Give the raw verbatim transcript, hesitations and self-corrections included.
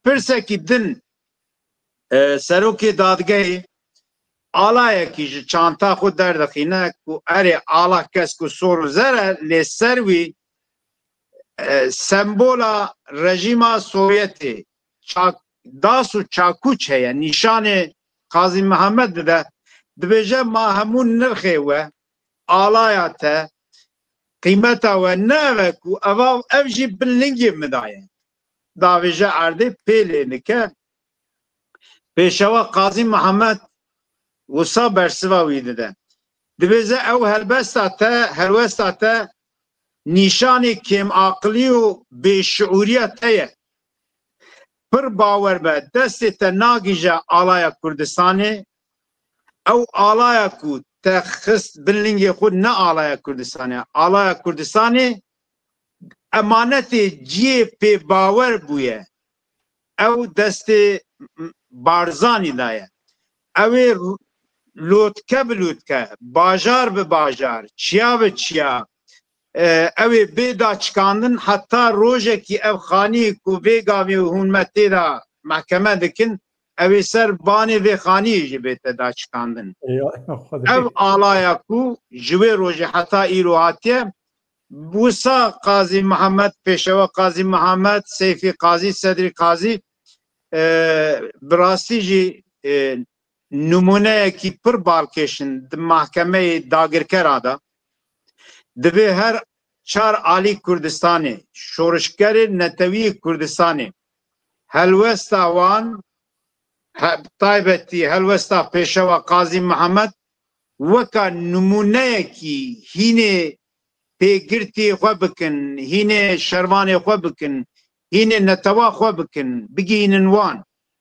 pirsekî din, e, serokê dadgehê alayekî ji çanta xwe derdixîne ku erê ala kesk û sor û zer e, lê ser wî, e, sembola rejîma Sovyetê, çak, das û çakûç heye, nîşanê Qazî Mihemed dide, dibêje ma hemû nirxê we, alaya te, qîmeta we ne ev e ku eva, ev jî bin lingê min daye. Davêje erdê pê lê dike. Pêşewa Qazî Mihemed wisa bersiva wî dide. Dibêje ew helbesta te, helwesta te nîşanê kêmaqilî û bêşiûriya te ye. Pir bawer be, destê te nagihîje alaya Kurdistanê. Ew alaya ku te xist bin lingê xwe ne alaya Kurdistanê. Alaya Kurdistanê emanetê cihê pê bawer bûye. Ew destê Barzanî daye. Ew ê lotke bi lotke, bajar bi bajar, çiya bi çiya, e, ew ê bê daçikandin heta rojekî ev xanî ku vê gavê hûn me tê de mehkeme dikin, ew ê ser banê vê xaniyê jî bête daçikandin. Ev alaya ku ji wê rojê heta îro hatiye, wisa Qazî Mihemed, Pêşewa Qazî Mihemed, Seyfî Qazî, Sedrî Qazî, e, bi rastî jî, e, nimûneyekî pir balkêş in di mahkemeyê dagirkera de. Divê her çar alî Kurdistanê, şorişgerê netewî Kurdistanê, helwesta wan, he-, taybetî helwesta Pêşewa Qazî Mihemed, weka nimûneyekî hînê pêgirtî xwe bikin, hînê şervanê xwe bikin, hînê netewa xwe bikin, bigihînin wan.